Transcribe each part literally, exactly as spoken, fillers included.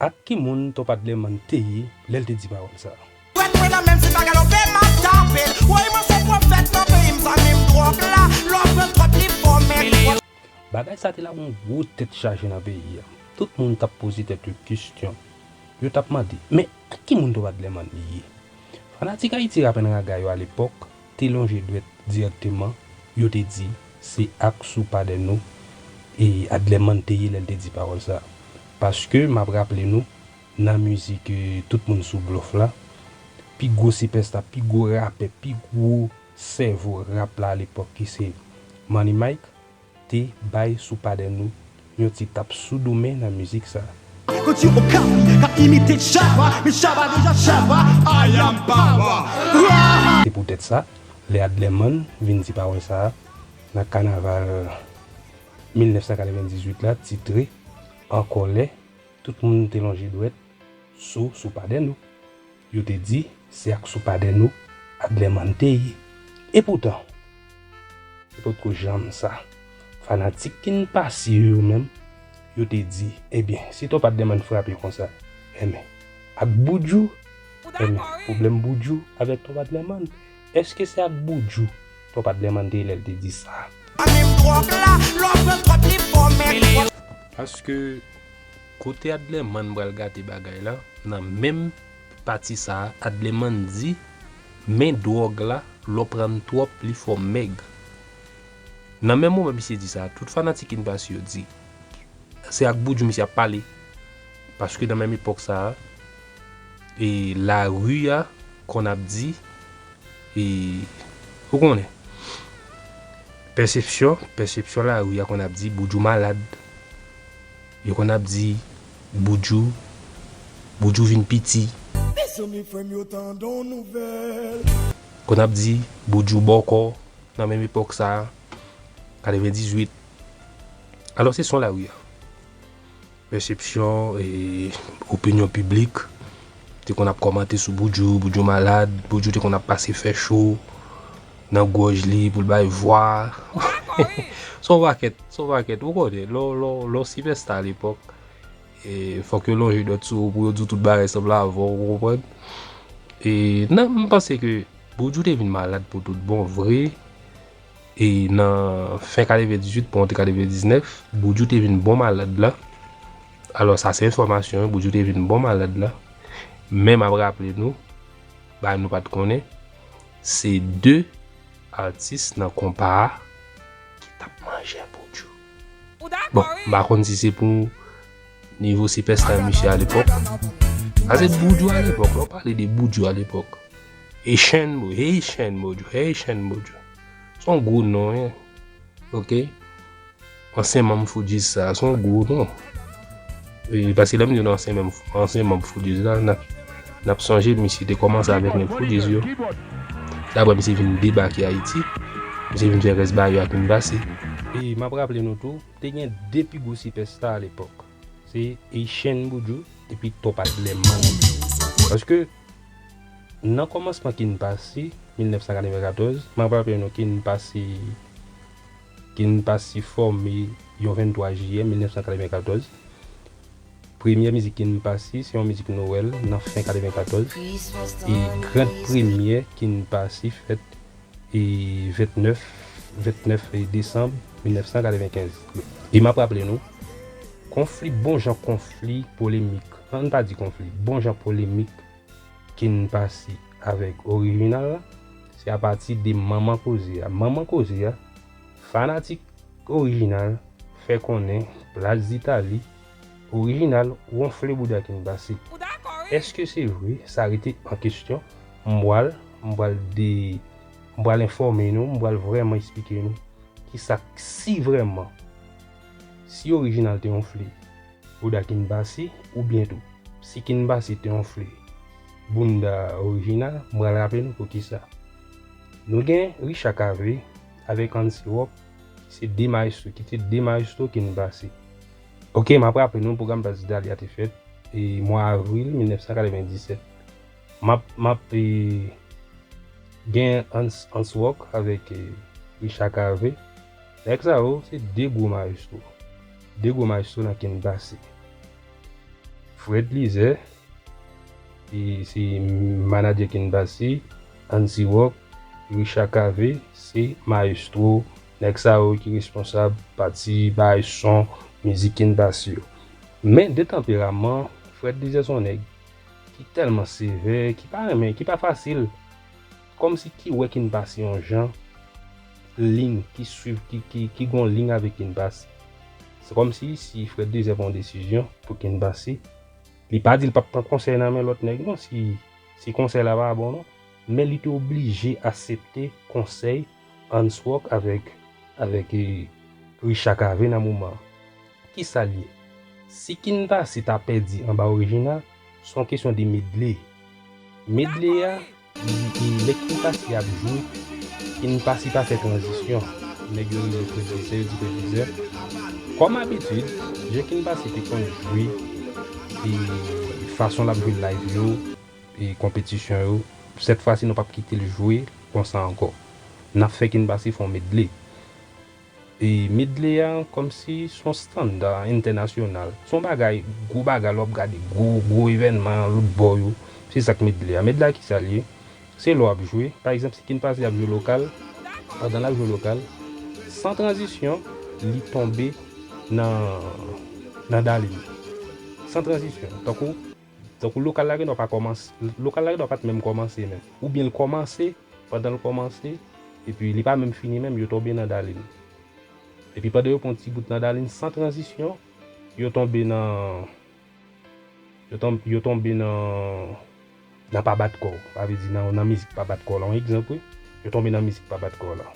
Ak ki moun Top Adlerman te ye lè l te di pawòl sa a? Dwèt mwen nan menm, se pa galope m ap tape l. Woy, mwen se pwofèt nan peyi m, zanmi m dwòg la. Lè w pran twòp li fòmèt. Bagay sa te lage yon gwo tèt chaje nan peyi a. Tout moun t ap poze tèt yo kesyon. Yo t ap mande, men ak ki moun Top Adlerman li ye? Fanatik Ayiti Rap and Raga yo alepòk te lonje dwèt dirèkteman, yo te di, se ak Soupaden nou e Adlerman te ye lè l te di pawòl sa a. Paske m ap raple nou, nan mizik, eh, Tout Moun Sou Blòf la, pi gwo sipèsta, pi gwo rapè, pi gwo sèvo rap la alepòk ki se Money Mike, te bay Soupaden nou yon ti tap sou doumen nan mizik sa a. Kote yo Okap k ap imite Shabba, men Shabba deja Shabba, I am power. Rah! Se poutèt sa, lè Adlerman vin di pawòl sa a nan kanaval mil nèf san katrevendizuit la, titre An Kòlè, tout moun te lonje dwèt sou Soupaden nou. Yo te di, se ak Soupaden nou Adlerman te ye. Epoutan, se potko janm sa. Fanatik King Passy yo menm, yo te di, ebyen, si Top Adlerman frape konsa, enben, ak Buju, enben, pwoblèm Buju avèk Top Adlerman, èske se ak Buju Top Adlerman te ye lè l te di sa? Paske kote Adlerman pral gate bagay la, nan menm pati sa a, Adlerman di, men dwòg la, lè w pran l twòp, li fè w mèg. Nan menm moman misye di sa, tout fanatik King Passy yo di, se ak Buju misye ap pale. Paske nan menm epòk sa a, e lari a konn ap di, e, ou konnen, pèsepsyon, pèsepsyon lari a konn ap di Buju malad. Yo konn ap di Buju, Buju vin piti. Mezanmi, frè m yo, tande yon nouvèl. Konn ap di Buju bòkò nan menm epòk sa a, katrevendizuit. Alò, se son lari a. Pèsepsyon e opinyon piblik te konn ap kòmante sou Buju, Buju malad, Buju te konn ap pase fè cho nan gòj li pou l bay vwa. Se yon pakèt, se yon pakèt. Ou konnen, lè w, lè w, lè w sipèsta alepòk, e, fòk yo lonje dwèt sou ou pou yo di w tout bagay sanble avè w, ou konprann? E, nan, m panse ke Buju te vin malad pou tout bon vre. E nan fen katrevendizuit pou antre katrevendiznèf, Buju te vin bon malad la. Alò, sa se enfòmasyon, Buju te vin bon malad la. Men m ap raple nou, bagay nou pa t konnen, se de atis nan konpa a ki t ap manje Buju. Bon, m pa konn si se pou nivo sipèsta misye alepòk. Sa se Buju alepòk, lè w pale de Buju alepòk. Haitian Buju, Haitian Buju, Haitian Buju. Se yon gwo non, wi. Oke? Ansyen manm Fugees sa, se yon gwo non. E, paske lè m di nou ansyen manm, ansyen manm Fugees la, n ap, n ap sonje misye te kòmanse avèk nèg Fugees yo. Daprè misye vin debake Ayiti, misye vin fè rès bagay yo ak King Passy. E m ap raple nou tou, te gen de pi gwo sipèsta alepòk. Se Haitian Buju epi Top Adlerman. Paske nan kòmansman King Passy, mil nèf san katrevenkatòz, m ap raple nou King Passy, King Passy fòme yon venntwa jiyè mil nèf san katrevenkatòz. Premyè mizik King Passy, se yon mizik Nwèl nan fen katrevenkatòz. E gran premyè King Passy fèt e ventnèf, ventnèf desanm mil nèf san katrevenkenz. E m ap raple nou, konfli, bon jan konfli polemik, ann pa di konfli, bon jan polemik King Passy avèk Original la, se apati de Manman Koze a. Manman Koze a, fanatik Original fè konnen Plas Ditali, Original wonfle bouda King Passy. Èske se vre? Sa rete an kesyon. M pral, m pral de, m pral enfòme nou, m pral vrèman eksplike nou kisa, si vrèman, si Original te wonfle bouda King Passy, oubyen tou, si King Passy te wonfle bounda Original, m pral raple nou poukisa. Nou gen Richard Cavé avèk Antsy Rock, se de mayestwo ki te de mayestwo King Passy. Oke, m ap raple nou, pwogram Plas Ditali a te fèt e mwa avril mil nèf san katrevendiset. M ap, m ap, e, gen Antsy, Antsy Rock avèk, e, Richard Cavé. Nèg sa yo, se de gwo mayestwo. De gwo mayestwo nan King Passy. Fred Lizè, ki se manadjè Ken Passy, Anzi Rock, Richard Cavé, se mayestwo, nèg sa yo ki responsab pati bay son, mizik Ken Passy yo. Men de tanperaman, Fred Lizè se yon nèg ki tèlman sevè, ki pa renmen, ki pa fasil. Kòmsi ki wè Ken Passy yon jan, liy ki swiv, ki, ki, ki gon liy avèk Ken Passy. Se kòmsi si Fred Lizè pran yon desizyon pou Ken Passy, li pa di l p ap pran konsèy nan men lòt nèg non, si, si konsèy la pa bon non. Men li te oblije aksepte konsèy Answok avèk, avèk eh, Richard Cavé nan moman an. Kisa l ye? Si Ken Passy ta pèdi anba Original, se yon kesyon de medley. Medley a, li, li, lè Ken Passy ap jwe, Ken Passy pa fè tranzisyon. Nèg yo rele pwodisè, yo di pwodisè. Kòm abitid, jan Ken Passy te konn jwe, e fason l ap jwe live yo, e konpetisyon yo, sèt fwa si nou p ap kite l jwe konsa ankò. N ap fè Ken Passy fè yon medley. E medley a kòmsi se yon estanda entènasyonal. Se yon bagay, gwo bagay, lè w ap gade gwo, gwo evènman lòt bò yo. Se sa k medley a. Medley a kisa l ye? Se lè w ap jwe, pa egzanp, si Ken Passy ap jwe lokal, pandan l ap jwe lokal, san tranzisyon, li tonbe nan, nan Darline. San tranzisyon. Tankou, tankou lokal la gendwa pa kòmanse, lokal la gendwa pa t menm kòmanse menm. Oubyen l kòmanse, pandan l kòmanse, epi li pa menm fini menm, yo tonbe nan Darline. Epi pandan yo pran yon ti bout nan Darline san tranzisyon, yo tonbe nan, yo tonbe, yo tonbe nan, nan Pa Bat Kò w. Sa vle di nan, nan mizik Pa Bat Kò w la, yon egzanp wi. Yo tonbe nan mizik Pa Bat Kò w la.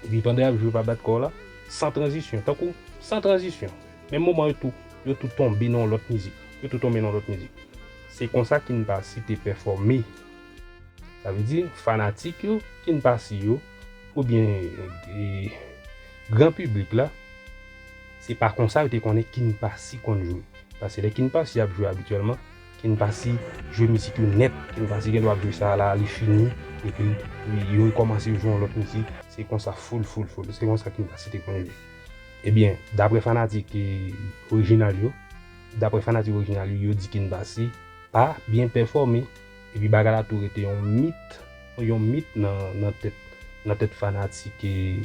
Epi pandan y ap jwe Pa Bat Kò w la, san tranzisyon, tankou, san tranzisyon. Menm moman yo tou, yo tou tonbe nan yon lòt mizik. Yo tou tonbe nan yon lòt mizik. Se konsa Ken Passy te pèfòme. Sa vle di, fanatik yo, Ken Passy yo, oubyen, e, gran piblik la, se pa konsa yo te konnen Ken Passy konn jwe. Paske lè Ken Passy ap jwe abityèlman, Ken Passy jwe mizik yo nèt. Ken Passy gendwa ap jwe sa a la, li fini, epi yo rekòmanse jwe yon lòt mizik. Se konsa, full, full, full. Se konsa Ken Passy te konn jwe. Ebyen, daprè fanatik, e, Original yo, daprè fanatik Original yo, yo di Ken Passy pa byen pèfòme. Epi bagay la tou rete yon mit, yon mit nan, nan tèt, nan tèt fanatik, e,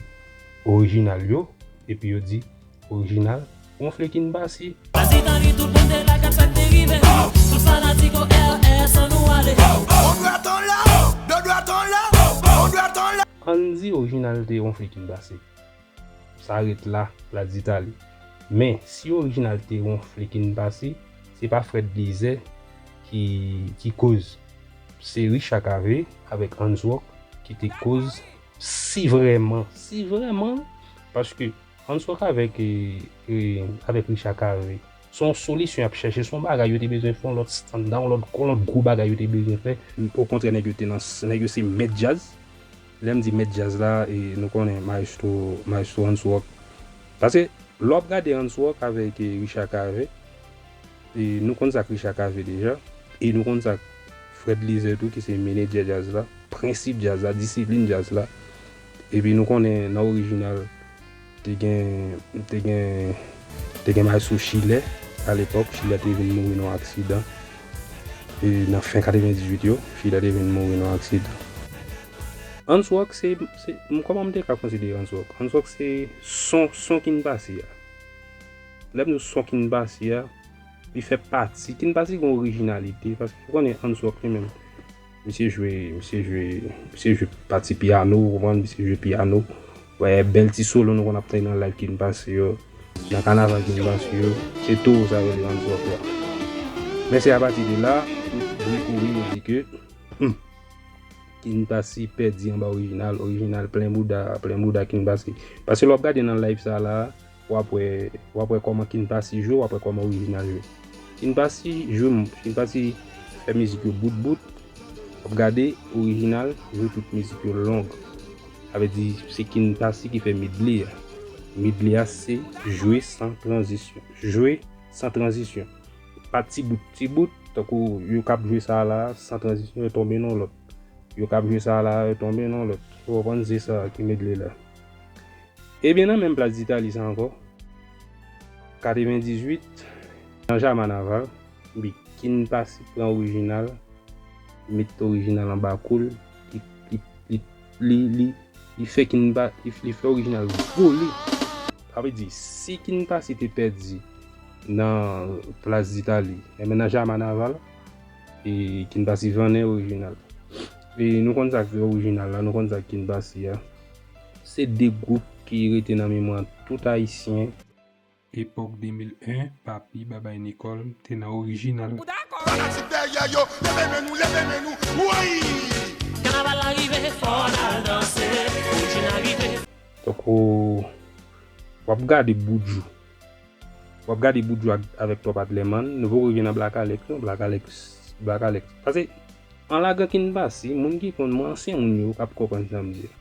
Original yo. Epi yo di, Original wonfle Ken Passy. Pasi tande tout moun te la k ap sa k te rive. Tout fanatik O R S an nou ale. On doit en là, deux doigts en là, on doit en là. Ann di Original te wonfle Ken Passy. Sa ret la, Plat Zitali. Men, si Original te wonfle Ken Passy, se pa Fred Lizè ki, ki koz. Se Richard Cavé avèk Answok ki te koz, si vrèman, si vrèman, paske Answok avèk, e, e, avèk Richard Cavé, se yon solisyon y ap chèche, se yon bagay yo te bezwen fè, yon lòt estanda, yon lòt, yon lòt gwo bagay yo te bezwen fè. Okontrè, nèg yo te nan, nèg yo se mèt djaz. Lè m di mèt djaz la, e, nou konnen mayestwo, mayestwo Answok. Paske lè w ap gade Answok avèk, e, Richard Cavé, e, nou konn sa k Richard Cavé deja, e nou konn sa k Fred Lizè tou, ki se menedjè djaz la, prensip djaz la, disiplin djaz la. Epi nou konnen nan Original, te gen, te gen, te gen mayestwo Chilè, alepòk, Chilè te vin mouri nan yon aksidan. E nan fen katrevendizuit yo, Chilè te vin mouri nan yon aksidan. Answok se, se, m, kòman m te ka konsidere Answok? Answok se son, son Ken Passy a. Lè m di w son Ken Passy a, li fè pati, Ken Passy gen orijinalite, paske w konnen Answok li menm, misye jwe, misye jwe, misye jwe pati pyano, ou konprann, misye jwe pyano. Wè, bèl ti solo nou konn ap tande nan live Ken Passy yo, nan kanaval Ken Passy yo, se towo sa yo rele Answok la. Men se apati de la, tout bri kouri yo di ke, hmm, Ken Passy pèdi anba Original, Original plen bouda, plen bouda Ken Passy. Paske lè w ap gade nan live sa la, w ap wè, w ap wè kòman Ken Passy jwe, w ap wè kòman Original jwe. Ken Passy jwe, Ken Passy fè mizik yo bout bout, w ap gade Original jwe tout mizik yo long. Sa vle di, se Ken Passy ki fè medley a. Medley a se jwe san tranzisyon. Jwe san tranzisyon. Pa ti bout, ti bout, tankou yo k ap jwe sa la, san tranzisyon, yo tonbe nan lòt. Yo k ap jwe sa la, yo tonbe nan lòt. Ou konprann, se sa ki medley la. Ebyen, nan menm Plat Zitali sa ankò, katrevendizuit, nan Jamanaval, Epi Kin Pasi pran Orijinal, met Orijinal anba kou l, li, li, li, li, li, li fè Kin Pa-, li, li fè Orijinal vole. Sa vle di, si Kin Pasi te pèdi nan Plas Ditali, enben nan Jama Naval, e Kin Pasi vannen Orijinal. E nou konn sa k Orijinal la, nou konn sa k Kin Pasi a. Se de gwoup ki rete nan memwa tout Ayisyen. Epòk de mil en, Papi, Babay Nicole te nan Orijinal. Ou dakò? Fanatik dèyè yo, leve men nou, leve men nou, woy! Kanaval la rive, fò n al danse, Orijinal rive. Donk, ou, w ap gade Boudjou. W ap gade Boudjou ak, avèk Top Adlerman. Nou poko rive nan Black Alex, non, Black Alex, Black Alex. Paske, an lagan Kin Pasi, moun ki konn mwen, ansyen moun yo k ap konprann sa m di a.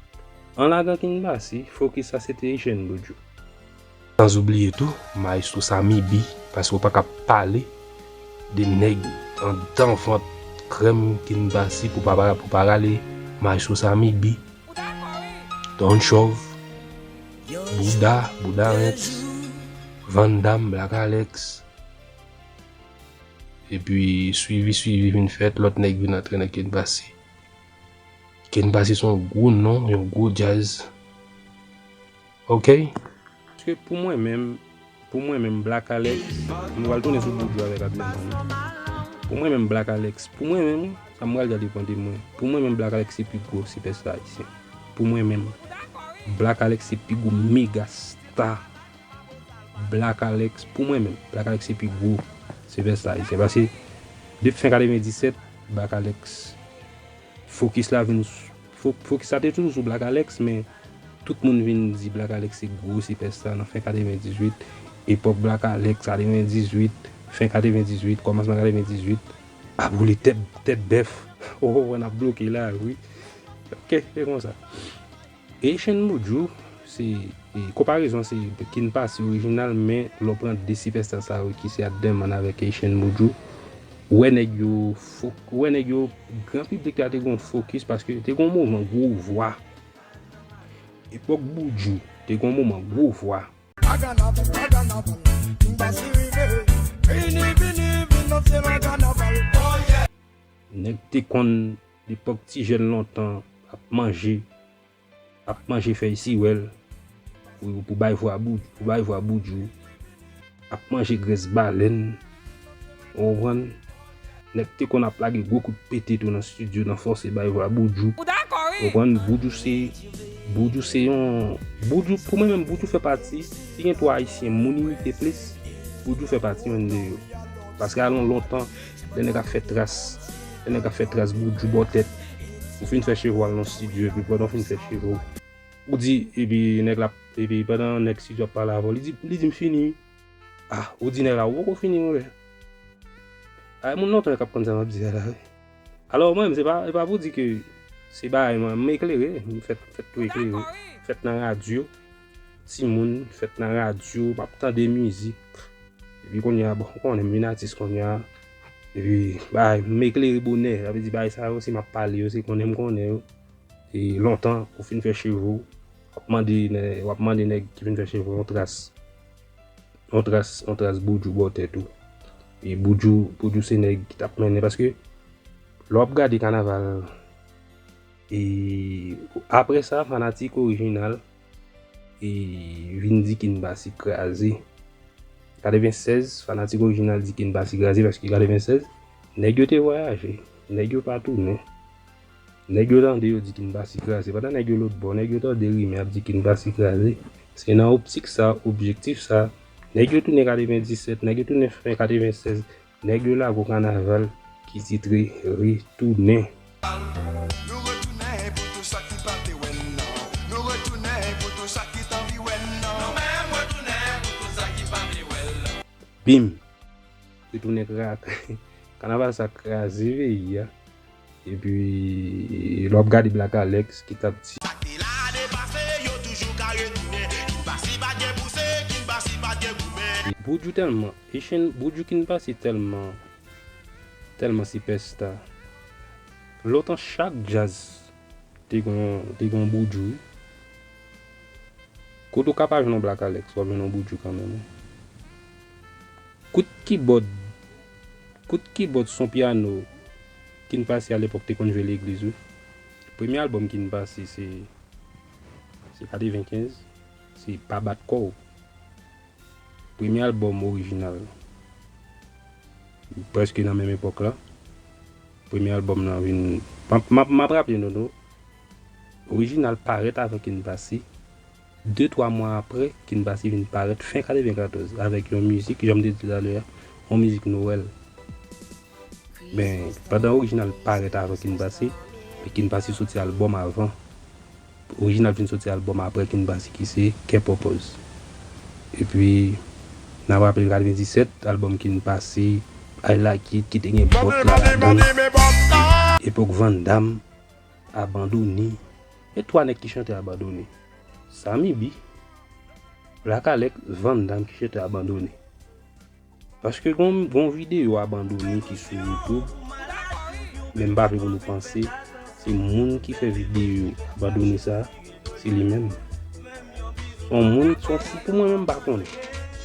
An lagan Kin Pasi, fokis sa se te Echèn Boudjou. San oubliye tou, Maestro Samy B, paske w pa ka pale de nèg anndan vant krèm Kin Pasi pou pa, pou pa rale Maestro Samy B. Don Chov, Bouda, Bouda Rents, Van Damme, Black Alex. Epi swivi, swivi vin fèt, lòt nèg vin antre nan Kin Pasi. Kin Pasi se yon gwo non, yon gwo djaz. Ok? Paske pou mwen menm, pou mwen menm, Black Alex, m pral tounen sou Boudjou avèk Adlerman. Pou mwen menm, Black Alex, pou mwen menm, sa m pral di a depann de mwen. Pou mwen menm, Black Alex se pi gwo sipèsta ayisyen. Pou mwen menm, Black Alex se pi gwo mega sta. Black Alex, pou mwen menm, Black Alex se pi gwo sipèsta ayisyen. Paske depi fen katrevenndisèt, Black Alex, fokis la vin, fo-, fokis la te toujou sou Black Alex, men tout moun vin di Black Alex se gwo sipèsta nan fen katrevenndizwit, epòk Black Alex, katrevenndizwit, fen katrevenndizwit, kòmansman katrevenndizwit, ap woule tèt, tèt bèf. Ou konprann, ap bloke la, wi. Ok, se konsa. Echèn Boudjou, se, e, konparezon se Kin Pasi Orijinal, men lè w pran de sipèsta sa yo ki se Adlerman avèk Echèn Boudjou, ou wè nèg yo fo-, ou wè nèg yo, gran piblik la te gon fokis paske te gon moman gwo vwa. Epòk Boudjou, te gon moman gwo vwa. Paganap, paganap, King Bassy rive. Vini, vini, vin danse nan kanaval. Oh yeah! Nèg te konn, epòk ti jèn lontan, ap manje, ap manje fèy siwèl pou, pou bay vwa Boud-, pou bay vwa Boudjou. Ap manje grès balèn. Ou konprann? Nèg te konn ap lage gwo kout pete tou nan estidyo, nan fòse bay vwa Boudjou. Ou dakò, wi? Ou konprann? Boudjou se, Boudjou se yon, Boudjou, pou mwen menm, Boudjou fè pati, si gen twa Ayisyen moun imite plis, Boudjou fè pati youn de yo. Paske alon lontan, lè nèg ap fè tras, lè nèg ap fè tras Boudjou bò tèt, ou fin fè cheve w al nan estidyo, epi pandan w fin fè cheve w, ou di, epi nèg la, epi pandan nèg estidyo ap pale avè w, li di, li di, "M fini." Ah, ou di nèg la, ou poko fini, monchè. Ay, moun lontan k ap konn sa m ap di a la, wi. Alò, mwen menm, se pa, se pa pou di ke se bagay mwen, m eklere, m fèt, fèt tou eklere. Fèt nan radyo, timoun, fèt nan radyo, m ap tande mizik. Epi kounye a, bon, ou konnen m vin atis kounye a. Epi, bagay, m eklere bonè. Sa vle di, bagay sa yo, si m ap pale yo, se konnen m konnen yo. E lontan, ou fin fè cheve w, w ap mande nè-, w ap mande nèg ki fin fè cheve w yon tras. Yon tras, yon tras Boudjou bò tèt ou. E Boudjou, Boudjou se nèg ki t ap mennen, paske lè w ap gade kanaval, e apre sa, fanatik Orijinal, e vin di Kin Bassy kraze. Katrevennsèz, fanatik Orijinal di Kin Bassy kraze, paske katrevennsèz, nèg yo te vwayaje, nèg yo pa tounen. Nèg yo tande yo di Kin Bassy kraze. Pandan nèg yo lòtbò, nèg yo tande rimè ap di Kin Bassy kraze. Se nan optik sa, objektif sa, nèg yo tounen katrevenndisèt, nèg yo tounen fen katrevennsèz, nèg yo lage yon kanaval ki titre Retounen. Nou retounen pou tout sa ki pa te wè n nan. Nou retounen pou tout sa ki t anvi wè n nan. Nou menm retounen pou tout sa ki pa vle wè l. Bim! Retounen krak. Kanaval sa kraze peyi a. Epi, lè w ap gade Black Alex ki t ap di. Sa k te la ane pase, yo toujou ka retounen. Kin Bassy pa t gen pouse, Kin Bassy pa t gen goumen. Boudjou tèlman, Echèn, Boudjou Kin Bassy tèlman, tèlman sipèsta. Lontan chak djaz te gon, te gon Boudjou. Kote w ka pa jwenn yon Black Alex, w ap jwenn yon Boudjou kanmenm, wi. Kout kibòd, Kout kibòd, son pyano, Kin Pasi alepòk te konn jwe legliz, wi. Premye albòm Kin Pasi se, se katrevenkenz, se Pa Bat Kò W. Premye albòm orijinal, prèske nan menm epòk la. Premye albòm nan vin, m ap, m ap, m ap raple nou tou, orijinal parèt avan Kin Pasi. De twa mwa apre, Kin Pasi vin parèt fen katrevenkatòz avèk yon mizik, jan m te di talè a, yon mizik Nwèl. Men, pandan orijinal parèt avan Kin Pasi, men Kin Pasi soti albòm avan. Orijinal vin soti albòm apre Kin Pasi ki se Kè Pòpòz. Epi, n ap raple katrevenndisèt, albòm Kin Pasi, I Like It, ki te gen bòt la ladan l. Epòk Van Damme, Abandone. E twa nèg ki chante Abandone. Samy B, Black Alex, Van Damme ki chante Abandone. Paske gon, gon videyo Abandone ki sou YouTube, men m pa vle pou nou panse se moun ki fè videyo Abandone sa, se li menm. Se yon moun, se yon ti, pou mwen menm, m pa konnen.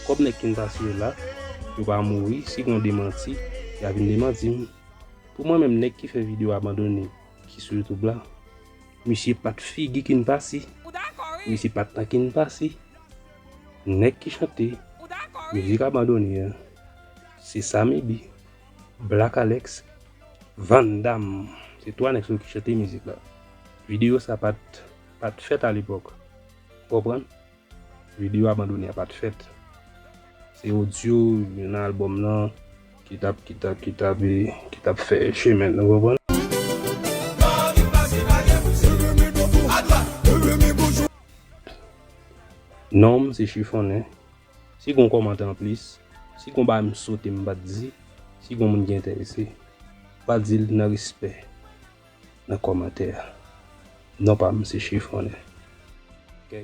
Kòb nèg Kin Pasi yo la, yo pa mouri, si gon demanti, y a vin demanti m. Pou mwen menm, nèg ki fè videyo Abandone ki sou YouTube la, misye pa t figi Kin Pasi. Misye pa t nan Kin Pasi. Nèg ki chante mizik Abandone an, se Samy B, Black Alex, Van Damme. Se twa nèg sa yo ki chante mizik la. Videyo sa pa t, pa t fèt alepòk. Ou konprann? Videyo Abandone a pa t fèt. Se odyo nan albòm nan ki t ap, ki t ap, ki t ap, ki t ap fè chemen l, ou konprann? Non m se Chifonnen. Si gon kòmantè anplis, si gon bagay m sote m pa t di, si gon moun ki enterese, pa di l nan respè nan kòmantè a. Non pa m se Chifonnen. Ok?